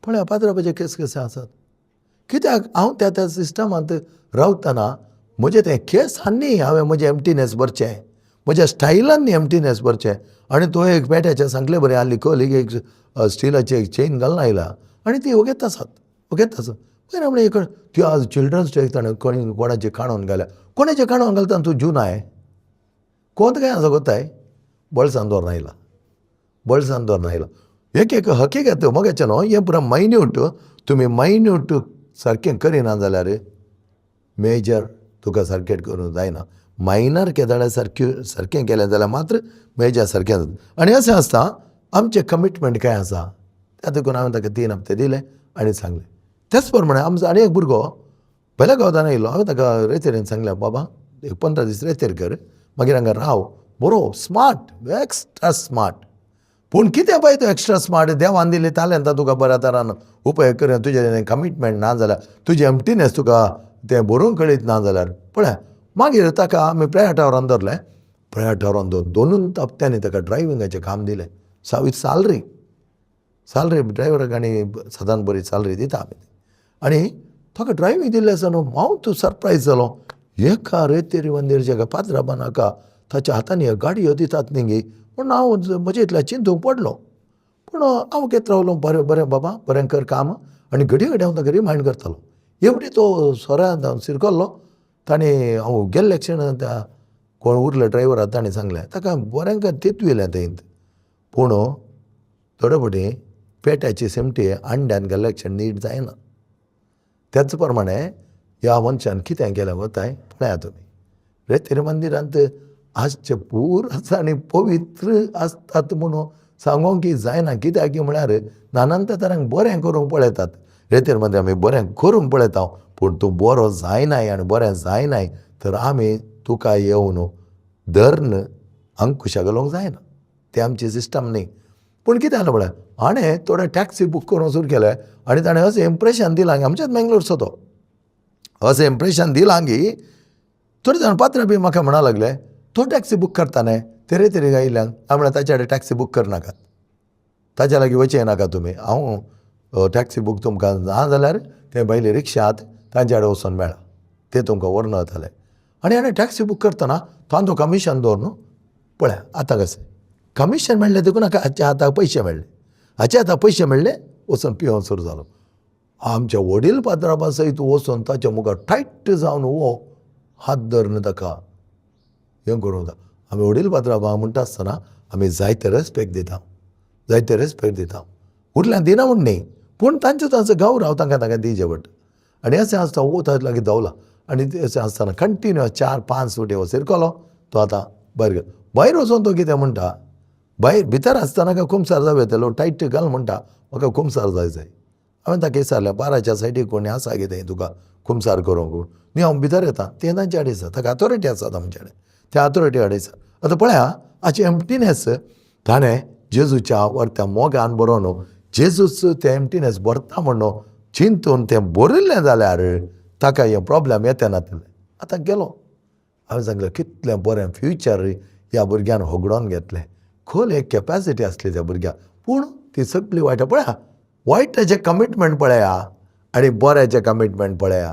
पळया पाद्राबाचे केंस कशे आसात. कित्याक हांव त्या त्या सिस्टमांत रावतना म्हजें तें केंसांनी हांवें म्हजें एम्प्टीनेस भरचें, म्हज्या स्टायलांनी एम्प्टीनेस भरचें. आनी तो एक पेट्याचें सांगले बरें आहली कली एक स्टिलाची एक चेन घालून आयला आनी ती वगेत आसात, वगेत आसात. मागीर हांवें एक ती आज चिल्ड्रन्स डे ताणें कोणी कोणाचें काणून घाल्या, कोणाचें काणून घालता तूं जूनाय कोण काय आसा गोताय बळसान दवरून आयला, बळसान दवरून आयला. एक एक हकीकत मोगाचें न्हू हें पुरो मायन्यूट, तुमी मायन्यूट सारकें करिना जाल्यार मेजर तुका सारकें करूंक जायना. मायनर केदाळा सारक्यो सारकें केलें जाल्यार मात्र मेजर सारकें जाता. आनी अशें आसता आमचें कमिटमेंट कांय आसा त्या देखून हांवें ताका 3 हप्ते दिले आनी सांगलें. तेच प्रमाणे आमचो आनी एक भुरगो पयल्या गांवतान येयलो. हांवें ताका रेतेरीन सांगलें, बाबा एक 15 दीस रेतेर कर, मागीर हांगा राव. बरो स्मार्ट, एक्स्ट्रा स्मार्ट. पूण कितें पळय तूं एक्स्ट्रा स्मार्ट, देवान दिल्ली तालेंतां तुका बऱ्या तरान उपयोग कर, तुजें कमिटमेंट ना जाल्यार, तुजें एम्प्टीनेस तुका तें बरोवंक कळीत ना जाल्यार पळय. मागीर ताका आमी प्रेयर टावरान दवरलें. प्रेयर टावरान दवरून 2 हप्त्यांनी ताका ड्रायव्हिंगाचें काम दिलें, विथ सालरी. सालरी ड्रायव्हराक आनी सदांच बरी सालरी दिता आमी. आनी ताका ड्रायव्हींग दिल्लें आसा न्हू, हांव तूं सरप्रायज जालो. एका रेतेरी मंदिरच्या पात्राबान हाका ताच्या हातांनी गाडयो दितात न्ही गे म्हूण हांव म्हजे इतल्या चिंतूंक पडलो. पूण हांव घेत रावलो, बरें बरें बाबा बरें कर काम. आनी घडये घडये हांव ताका रिमायंड करतालो. एवढी तो सोऱ्यान शिरकल्लो. ताणें हांव गेल्ले क्षण त्या कोण उरले ड्रायव्हर ताणें सांगलें ताका बरें कर तितविलें थंय. पूण थोडे फावटी पेट्याची शेमटी अंड्यान गेल्ले क्षण नीट जायना. त्याच प्रमाणे ह्या मनशान कितें केलें वताय पळया तुमी. रेतेर मंदिरांत आसचे पूर आसा आनी पवित्र आसतात म्हणून सांगोंक जायना. कित्याक म्हळ्यार नानांत तरांक बरें करूंक पळयतात. रेतेर मंदिर आमी बरें करूंक पळयता, पूण तूं बरो जायनाय आनी बरें जायनाय तर आमी तुका येवन धर्न अंकुशा घालूंक जायना. तें आमची सिस्टम न्ही. पूण कितें जालें म्हळ्यार हाणें थोडे टॅक्सी बूक करूंक सुरू केले आनी ताणें अशें इम्प्रेशन दिलां, आमच्याच मेंगलोरचो तो, अशें इम्प्रेशन दिलां की थोडे जाण पात्र बी म्हाका म्हणा लागले, तो टॅक्सी बूक करता न्ही तेरे तेरे आयिल्ल्यान. हांवें म्हळ्यार ताच्या कडेन टॅक्सी बूक करनाकात, ताच्या लागीं वचें नाका तुमी. हांव टॅक्सी बूक तुमकां ना जाल्यार ते पयली रिक्षात तांच्या कडेन वचोन मेळा, ते तुमकां व्हरून वतले. आनी हाणें टॅक्सी बूक करतना तांचो कमिशन दवर न्हू. पळया आतां कशें कमिशन मेळ्ळें देखून हाका हाच्या हाताक पयशे मेळ्ळे, हाच्या हाताक पयशे मेळ्ळे, वचोन पिवन सुरू जालो. आमच्या वडील पात्राबा सयत वचोन ताच्या मुखार टायट जावन हो हात धरून ताका हें करूंक जाता. आमी वडील पात्राबा म्हणटा आसतना आमी जायते रेस्पेक्ट दिता, जायते रेस्पेक्ट दिता. उरल्यान दिना म्हूण न्ही, पूण तांचो तांचो गौरव तांकां तांकां दिवचें पडटा. आनी अशें आसता हो ताच्या लागीं धांवला आनी अशें आसतना कंटिन्यू 4-5 फावटी हो शिरकलो. तो आतां भायर गेलो. भायर वचोन तो कितें म्हणटा, भायर भितर आसतना काय कुमसार जावं येतलो टायट घाल म्हणटा, म्हाका कुमसार जाय जाय. हांवें ताका विचारलें, बाराच्या सायडीक कोणी आसा कितें तुका कुमसार करूंक? न्ही हांव भितर येता, तें तांचे कडेन आसा, ताका अथॉरिटी आसा आमचे कडेन, त्या अथॉरिटी कडेन आसा. आतां पळया हाची एम्प्टीनेस ताणें जेजूच्या वरत्या मोगान बरोवन जेजूच तें एम्प्टीनेस भरता म्हणून चिंतून तें बरयल्लें जाल्यार ताका हें प्रोब्लेम येता नासलें. आतां गेलो. हांवें सांगलें कितलें बरें फ्युचर ह्या भुरग्यान होगडोवन घेतलें. खोल एक कॅपॅसिटी आसली त्या भुरग्याक, पूण ती सगळी वायट. पळया वायटाचें कमिटमेंट पळया आनी बऱ्याचें कमिटमेंट पळया.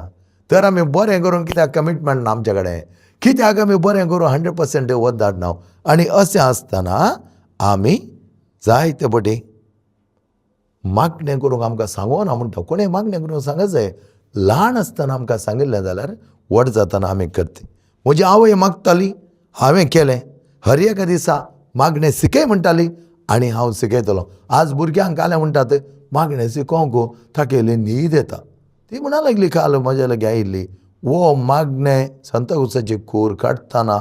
तर आमी बरें करूंक कित्याक कमिटमेंट ना आमचे कडेन, कित्याक आमी बरें करूं 100% वत धाडना. आनी अशें आसतना आमी जायते पटी मागणें करूंक आमकां सांगोना म्हणटा. कोणें मागणें करूंक सांगत जाय. ल्हान आसतना आमकां सांगिल्लें जाल्यार व्हड जातना आमी करता. म्हजी आवय मागताली, हांवें केलें. हर एका दिसा मागणें शिकय म्हणटाली आनी हांव शिकयतलो. आज भुरग्यांक काल्यां म्हणटात मागणें शिकोवंक तागेली न्हीद येता. ती म्हणा लागली काल म्हज्या लागीं आयिल्ली, वो मागणें सांताक्रुजाची कूर काडटना,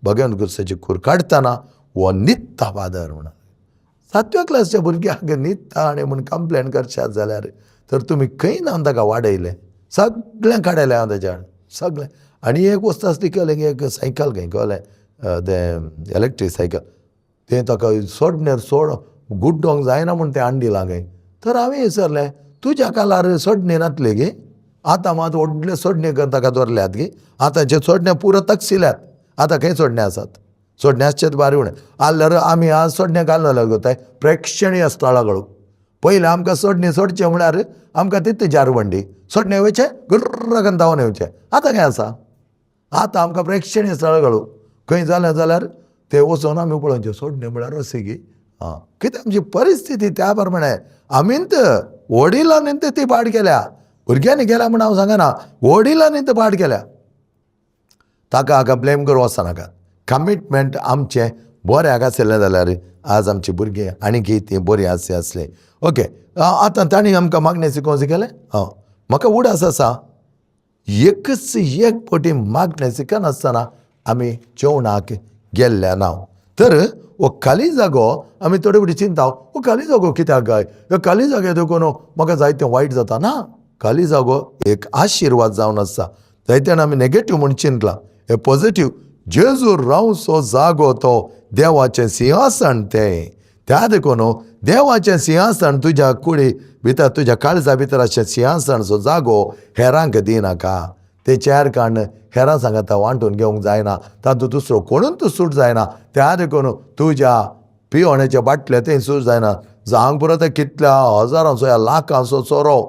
भगवंत गुरुसाची कूर काडटना वो न्हिदता फादर म्हणा. 7व्या क्लासच्या भुरग्यांक न्हिदता आनी म्हूण कंप्लेन करशात जाल्यार तर तुमी खंय ना ताका वाडयलें, सगळें काडयलें हांव ताच्या सगळें. आनी एक वस्त आसली कळ्ळें की एक सायकल खंय कळ्ळें, तें इलेक्ट्रीक सायकल, तें ताका सोडण्यार सोड गुड्डोंक जायना म्हूण तें हाडून दिलां खंय. तर हांवें विचारलें, तुज्या कालार सोडणी नासली गे, आतां मात व्हडले सोडणे कर ताका दवरल्यात गे, आतांचे सोडणे पुरो तकशिल्यात, आतां खंय सोडणे आसात, सोडणे आसचेच बारी उणें आहल्यार आमी आज सोडणे घालना जाल्यार गोताय प्रेक्षणीय स्थळां. पयलें आमकां सोडणें सोडचें म्हळ्यार आमकां तितली जारवंडी सोडणें वयचें गुर्र करून धांवन येवचें. आतां खंय आसा? आतां आमकां प्रेक्षणीय स्थळ घालूं खंय जालें जाल्यार ते वचोन आमी पळोवचें. सोडणें म्हळ्यार अशें की आं कितें आमची परिस्थिती त्या प्रमाणे आमीच वडिलांनी ती पाड केल्या, भुरग्यांनी केल्या म्हूण हांव सांगना, वडिलांनी ती पाड केल्या. ताका हाका ब्लेम करूं वचनाका. कमिटमेंट आमचें बऱ्याक आशिल्लें जाल्यार आज आमची भुरगीं आनीकय तीं बरीं आसलीं आसलीं. ओके, आतां तांणी आमकां मागणें शिकोवचें केलें. आं म्हाका उडास आसा एकच एक फावटी मागणें शिकनासतना आमी जेवणाक गेल्ले ना. तर हो खाली जागो आमी थोडे फावटी चिंता, हो खाली जागो कित्याक काय, ह्या खाली जाग्यार देखून म्हाका जायतें वायट जाता. ना, खाली जागो एक आशिर्वाद जावन आसा. जायते जाण आमी नेगेटीव म्हूण चिंतलां, हे पॉजिटीव. जेजू रावचो जागो तो देवाचें सिंहासन तें. त्या देखून देवाचें सिंहासन तुज्या कुडी भितर, तुज्या काळजा भितर अशें सिंहासनचो जागो हेरांक दिनाका. ते चेर काडून हेरां सांगता वांटून घेवंक जायना, तातूंत दुसरो कोणूच सूट जायना. त्या देखून तुज्या पिवण्याच्या बाटले थंय सूट जायना. जावंक पुरो ते कितल्या हजारांचो ह्या लाखांचो सोरो,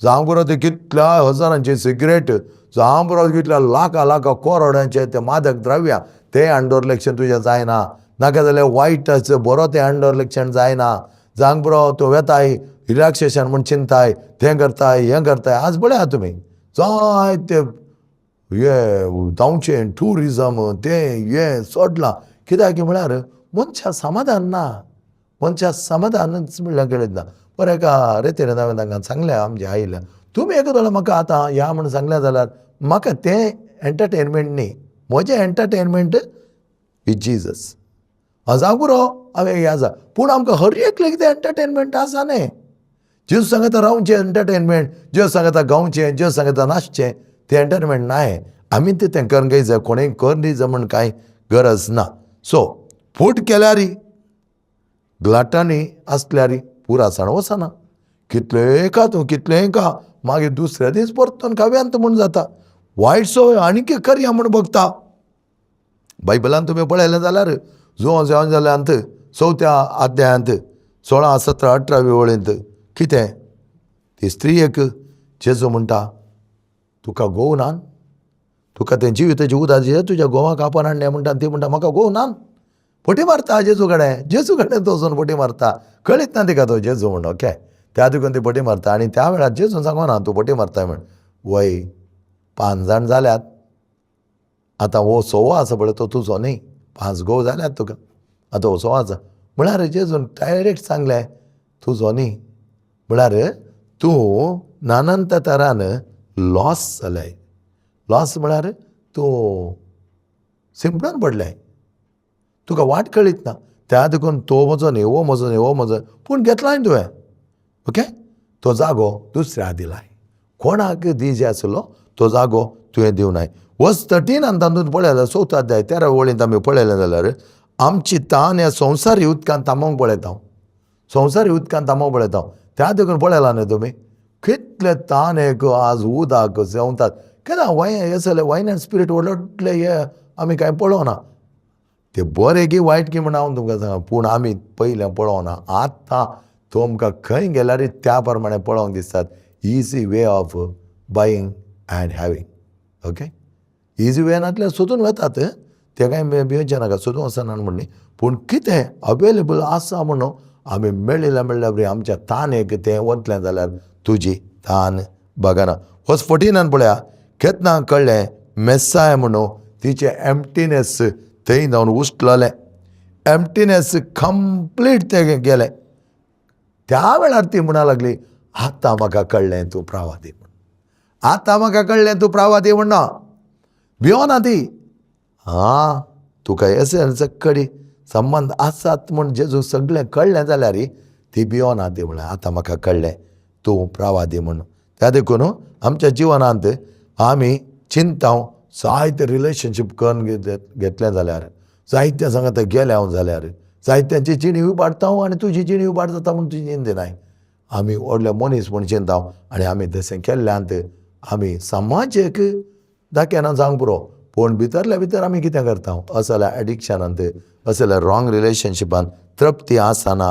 जावंक पुरो ते कितल्या हजारांची सिगरेट, जावंक पुरो कितल्या लाखां लाखां करोडांचे ते मादक द्रव्यां, तें हाडून दवरलें तुजें जायना. नाका जाल्यार वायट बरो तें हाडून दवरलें जायना. जावंक पुरो तूं वेताय रिलॅक्सेशन म्हूण चिंताय, तें करताय हें करताय. आज पळयात तुमी जायते हे धांवचें ट्युरिजम तें हें सोडलां. कित्याक म्हळ्यार मनशाक समाधान ना, मनशाक समाधानच म्हणल्यार कळत ना. बरें एका रेतीन हांवें तांकां सांगलें, आमचें आयिल्लें तुमी एका जाल्यार म्हाका आतां या म्हूण सांगलें जाल्यार म्हाका तें एंटरटेनमेंट न्ही, म्हजें एंटरटेनमेंट विथ जिजस. जावं पुरो हांवें हें आसा, पूण आमकां हर एकल्याक तें एंटरटेनमेंट आसा न्ही. जेजू सांगता रावचें एंटरटेनमेंट, जेजू सांगता गावचें, जेजू सांगता नाचचें, तें एंटरटेनमेंट नाय. आमी तें करूंक जाय, कोणें करूंक जाय म्हूण कांय गरज ना. सो फूट केल्यार ग्लाटांनी आसल्यार पुरा साण वचना. कितलें खा तूं, कितलें खा, मागीर दुसऱ्या दीस परतून खाव्यांत म्हूण जाता. वायट सो आनीक करया म्हूण बगता. बायबलान तुमी पळयलें जाल्यार जुवांव जावन जाल्यांत चवथ्या अध्यायांत 16 17 18 वळींत कितें ती स्त्रीयेक जेजू म्हणटा, तुका घोव ना, तुका तें जिविताचें उदक दिलें तुज्या घोवाक आपोवन हाडलें म्हणटा. ती म्हणटा म्हाका घोव ना. फटी मारता जेजू कडेन, जेजू कडेन तो वचून फटी मारता. कळीत ना तिका तो जेजू म्हण. ओके, त्या देखून ती फटी मारता. आनी त्या वेळार जेजून सांगना तूं फटी मारता म्हण. वय 5 जाण जाल्यात, आतां हो सवो आसा पळय तो तुजो न्ही, 5 घोव जाल्यात तुका, आतां हो सवो आसा म्हळ्यार जेजून डायरेक्ट सांगलें तुजो न्ही, म्हळ्यार तूं नानंत तरान लॉस जालें. लॉस म्हळ्यार तूं सिंपणान पडलें, तुका वाट कळीत ना. त्या देखून तो म्हजो न्ही, हो म्हजो न्ही, हो म्हजो, पूण घेतलाय तुवें. ओके, तो जागो दुसऱ्या दिलाय, कोणाक दी जे आसलो तो जागो तुवें दिवनाय. वर्स 13 तातूंत पळयलें चवथो अध्याय 13 वळींत आमी पळयलें जाल्यार आमची तान ह्या संवसारी उदकान थांबोवंक पळयता, संवसारी उदकान थांबोवंक पळयता. त्या देखून पळयलां न्ही तुमी कितले तान एक आज उदक जेवतात. केन्ना वायन हे जालें, वायन एंड स्पिरीट व्हडले हे आमी कांय पळोवना. ते बरें की वायट की म्हण हांव तुमकां सांगा, पूण आमी पयलें पळोवना. आतां तुमकां खंय गेल्यार त्या प्रमाणे पळोवंक दिसतात. Easy way of buying and having. Okay, easy way नासल्यार सोदून वतात, ते कांय भिवचें नाका, सोदून वचना म्हण न्ही, पूण कितें अवेलेबल आसा म्हणून आमी मेळिल्ल्या मेळ्ळ्या बरी आमच्या तानेक तें वतलें जाल्यार तुजी तान बगना. वर्स 14 पळया, केन्ना कळ्ळें मेस्साय म्हणून तिचें एम्प्टीनेस थंय जावन उश्टलें, एम्प्टीनेस कंप्लीट तें गेलें. त्या वेळार ती म्हणा लागली, आतां म्हाका कळ्ळें तूं प्रावादी म्हण, आतां म्हाका कळ्ळें तूं प्रावादी म्हण. भिवना ती, आं तुका एस कडी संबंद आसात म्हूण जेजू सगळें कळ्ळें जाल्यार ती भिवना. ती म्हणल्यार आतां म्हाका कळ्ळें तूं प्रावादी म्हण. त्या देखून आमच्या जिवनांत आमी चिंता जायते रिलेशनशीप करून घेतलें जाल्यार, जायते सांगता गेलें हांव जाल्यार, जायत्यांची जिणी उबाडता हांव आनी तुजी जिणी उबाड जाता म्हूण तुजी चिंतनाय. आमी व्हडले मनीस म्हूण चिंता आनी आमी तशें केल्ल्यांत आमी समाजेक दाखयना जावंक पुरो, पूण भितरल्या भितर आमी कितें करता असल्या एडिक्शनांत, असल्या रॉंग रिलेशनशिपान तृप्ती आसना.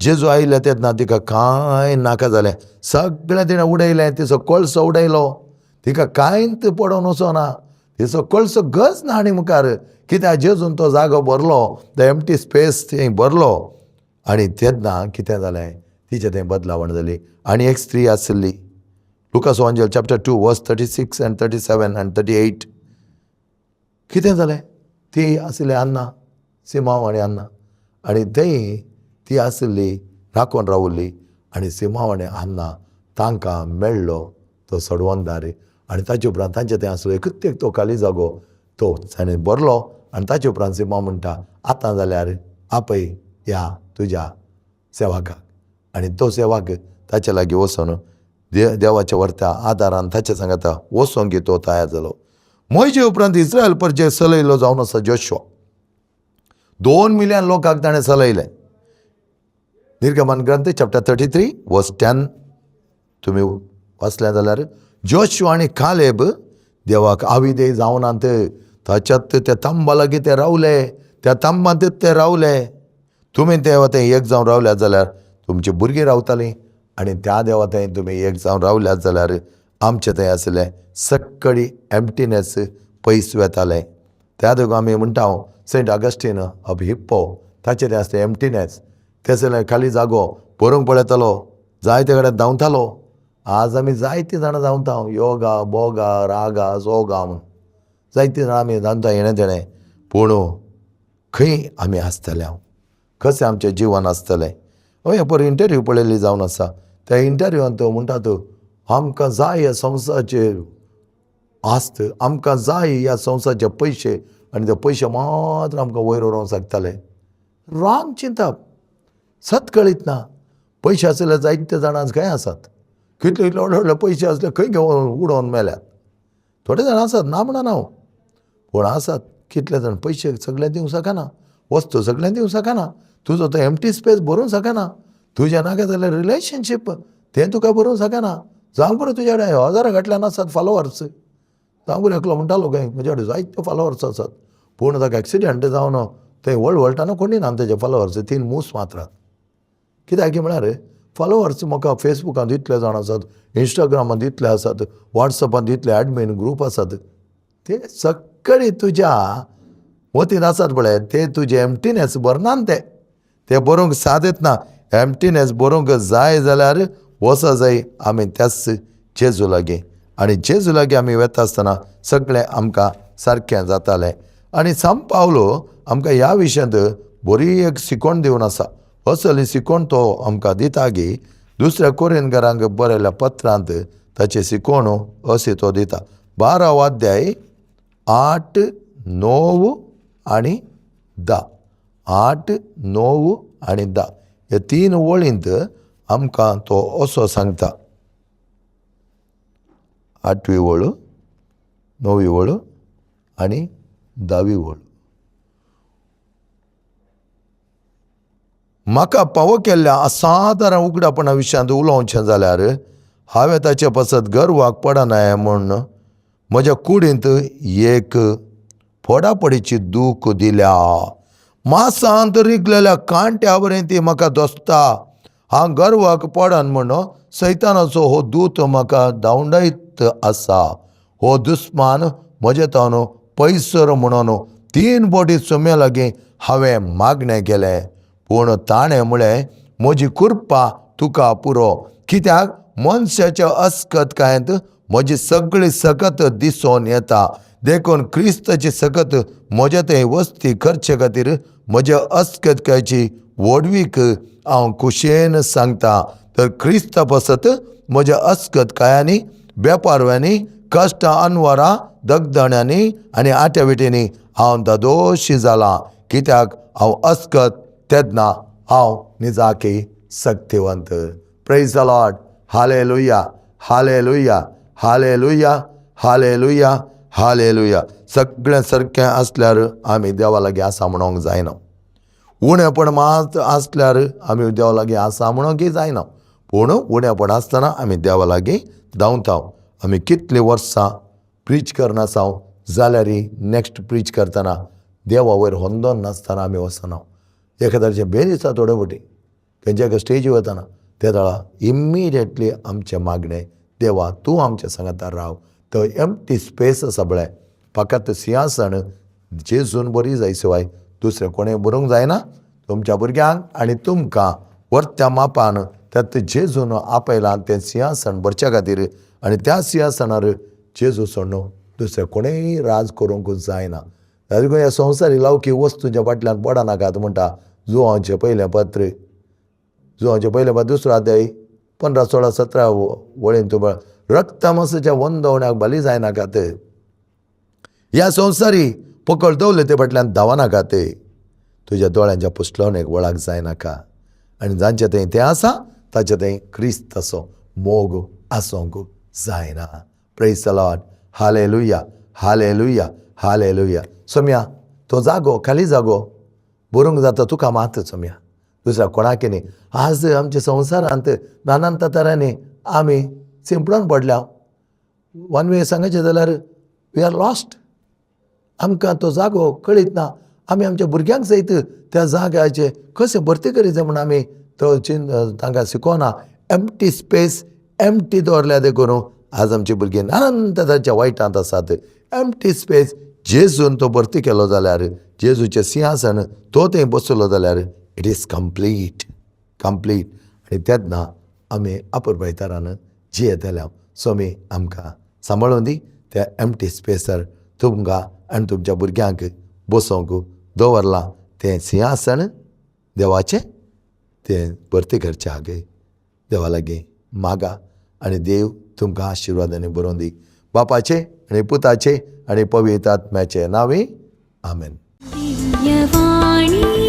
जेजू आयले तेन्ना तिका कांय नाका जालें, सगळें तिणें उडयलें. तिचो कळसो उडयलो, तिका कांयच पडोवन वचना, तिचो कळसो गज ना. आनी मुखार कित्याक जेजून तो जागो भरलो, तो एम्प्टी स्पेस थंय भरलो. आनी तेन्ना कितें जालें, तिचें थंय बदलावण जाली. आनी एक स्त्री आशिल्ली, Lucas Angel chapter 2 verse 36 and 37 and 38. कितें जालें, ती आशिल्ली अन्ना, सिमांव आनी अन्ना, आनी थंय ती आशिल्ली राखून रावली. आनी सिमांव आनी अन्ना तांकां मेळ्ळो तो सडवंदार. आनी ताचे उपरांत तांचे थंय आसलो एकूच एक तो खाली जागो, तो ताणें भरलो. आनी ताचे उपरांत सिमांव म्हणटा, आतां जाल्यार आपय ह्या तुज्या सेवकाक. आनी तो सेवक ताचे लागीं वचून देवाच्या वर्त्या आदारान ताचे सांगाता वचोंक तो तयार जालो. मोयजे उपरांत इस्रायल परजे चलयलो जावन आसा जोशुआ. 2 मिलियन लोकांक ताणें चलयलें. निर्गमन ग्रंथ चॅप्टर 33 वर्स 10 तुमी वाचलें जाल्यार जोशुआ आनी कालेब देवाक आविदेय जावनात, ताच्यात त्या तांबा लागीं ते रावले, त्या तांबांत ते रावले. तुमी देवा थंय एक जावन रावल्यात जाल्यार तुमची भुरगीं रावतालीं, आनी त्या देवा थंय तुमी एक जावन रावल्यात जाल्यार आमचें थंय आशिल्लें सगळी एम्प्टीनेस पयस वेतालें. त्या देखून आमी म्हणटा हांव सेंट ऑगस्टीन ऑफ हिप्पो ताचें तें आसलें एम्प्टीनेस, तें खाली जागो बरोवंक पळयतालो, जायते कडेन धांवतालो. आज आमी जायतीं जाणां धांवता, योगा बोगा रागा जोगा म्हूण जायतीं जाणां आमी धांवता हेणें तेणें. पूण खंय आमी आसतले, हांव कशें आमचें जिवन आसतलें. हय, पयर इंटरव्यू पळयल्ली जावन आसा, त्या इंटरव्यूवान तो म्हणटा, तो आमकां जाय ह्या संवसाराचेर आस्त, आमकां जाय ह्या संवसाराचे पयशे, आनी ते पयशे मात्र आमकां वयर व्हरोंक शकताले. रॉंग चिंतप, सत कळीत ना. पयशे आसले जायते जाणां खंय आसात, कितले कितले व्हडले व्हडले पयशे आसले खंय घेवन उडोवन मेल्यात. थोडे जाण आसात, ना म्हणना हांव, पूण आसात कितले जाण पयशे सगळें दिवंक शकना, वस्तू सगळें दिवंक शकना, तुजो तो एम्प्टी स्पेस भरूंक शकना, तुजें नाका जाल्यार रिलेशनशीप तें तुका भरूंक शकना. जावं पुरो तुज्या कडेन हजारां फाटल्यान आसात फॉलोवर्स, जावं पुरो एकलो म्हणटालो खंय म्हजे कडेन जायते फॉलोवर्स आसात, पूण ताका एक्सिडंट जावन थंय वळवळटाना कोणी ना तेजे फॉलोवर्स, 3 मूस मात्रात. कित्याक म्हळ्यार फॉलोवर्स म्हाका फेसबुकांत इतले जाण आसात, इंस्टाग्रामांत इतले आसात, वॉट्सएपांत इतले एडमीन ग्रूप आसात, ते सगळे तुज्या मतीन आसात पळय, ते तुजे एम्प्टीनेस भरनात, ते ते बरोवंक साद येतना. एम्प्टीनेस बरोवंक जाय जाल्यार वचो जाय आमी त्याच जेजू लागीं, आनी जेजू लागीं आमी वेता आसतना सगळें आमकां सारकें जातालें. आनी सांत पावलो आमकां ह्या विशयांत बरी एक शिकवण दिवन आसा. असली शिकवण तो आमकां दिता की दुसऱ्या कोरिनकारांक बरयल्ल्या पत्रांत ताची शिकवण अशी तो दिता. 12 अध्याय 8, 9 आनी 10, 8, 9 आनी 10 ह्या 3 वळींत आमकां तो असो सांगता. 8वी वळ, 9वी वळ आनी 10वी वळ. म्हाका पावो केल्ल्या असाधारण उगडापणा विशयांत उलोवचें जाल्यार हांवें ताचे पासत गर्वाक पडनाय म्हूण म्हज्या कुडींत एक फोडाफोडीची दूख दिल्या. मासांत रिगलेल्या कांट्या वरी ती म्हाका दोसता. हांव गर्वाक पडन म्हूण सैतानाचो हो दूत म्हाका धांवडायत आसा. हो दुस्मान म्हजे तावन पयसर म्हणून 3 बोटी सुम्या लागीं हांवें मागणें केलें, पूण ताणें म्हळें म्हजी कृपा तुका पुरो, कित्याक मनशाच्या अस्कतकायेंत म्हजी सगळी सकत दिसून येता. देखून क्रिस्ताची सकत म्हज्या थंय वस्ती करचे खातीर म्हज्या अस्कतकायेची व्हडवीक हांव खुशयेन सांगता. तर क्रिस्ता पासत म्हज्या अस्कतकायांनी, वेपारव्यांनी, कश्टां अनवरां, दगदण्यांनी आनी आट्याविटींनी हांव दादोशी जालां, कित्याक हांव अस्कत तेन्ना हांव निजाकी शक्तिवंत. Praise the Lord. Hallelujah, hallelujah, hallelujah, hallelujah, hallelujah. सगळें सारकें आसल्यार आमी देवा लागीं आसा म्हणूंक जायना. उणेपण मात आसल्यार आमी देवा लागीं आसा म्हणूंकय जायना, पूण उणेपण आसतना आमी देवा लागीं धांवता. आमी कितलीं वर्सां प्रीच करनासा जाल्यारय नॅक्स्ट प्रीच करतना देवा वयर होंदोन नासतना आमी वचना. एखाद्याचें बेल दिसता थोडे फावटी. खंयच्या एका स्टेजी वतना ते वेळा इमिडिएटली आमचें मागणें, देवा तूं आमच्या सांगाता राव. तो एम्प्टी स्पेस आसा पळय, फकत सिंहासन जेजून बरी जाय शिवाय दुसरें कोणें बरोवंक जायना. तुमच्या भुरग्यांक आनी तुमकां वर्त्या मापान त्यात जेजून आपयलां तें सिंहासन भरच्या खातीर, आनी त्या सिंहासनार जेजू सोडून दुसरें कोणेंय राज करूंक जायना. देखून ह्या संवसारी लावकी वस्तूंच्या फाटल्यान पडनाकात म्हणटा जुवांचें पयलें पत्र, जुवांचें पयलें पत्र 2 अध्याय 15, 16, 17 वळीन तुमकां रक्तमासाच्या वंदवण्याक बली जायनाकात. ह्या संवसारी पकड दवरले ते फाटल्यान धांवनाकात. तुज्या दोळ्यांच्या पुसलोवणेक वळाक जायनाका. आनी जांचे थंय तें आसा ताचे थंय क्रिस्ताचो मोग आसूंक जायना. Praise the Lord. Hallelujah, hallelujah, hallelujah. Saumya तो जागो खाली जागो बरोवंक जाता तुका मात सोम्या, दुसऱ्या कोणाक न्ही. आज आमच्या संवसारांत नानांत तरांनी आमी सिंपडून पडल्या. वन वे सांगायचें जाल्यार we are lost. आमकां तो जागो कळीत ना. आमी आमच्या भुरग्यांक सयत त्या जाग्याचे कशें भरती करीत जाय म्हूण आमी तो तांकां शिकोवना. एम्प्टी स्पेस एम्प्टी दवरल्या देखून आज आमची भुरगीं नानांत ताच्या वायटांत आसात. एम्प्टी स्पेस जेजून तो भरती केलो जाल्यार, जेजूचें सिंहासन तो थंय बसलो जाल्यार it is complete, complete. आनी तेन्ना आमी अपुरबायतारान जियेतले. स्वामी आमकां सांबाळून दी त्या एम्प्टी स्पेसार तुमकां आनी तुमच्या भुरग्यांक बसोवंक दवरलां तें सिंहासन देवाचें, तें भरती करच्याक देवा लागीं मागा आनी देव तुमकां आशिर्वादांनी बरोवन दी. बापाचे आनी पुताचे आनी पवित्र आत्म्याचे नांवे आमेन. दिव्यवाणी.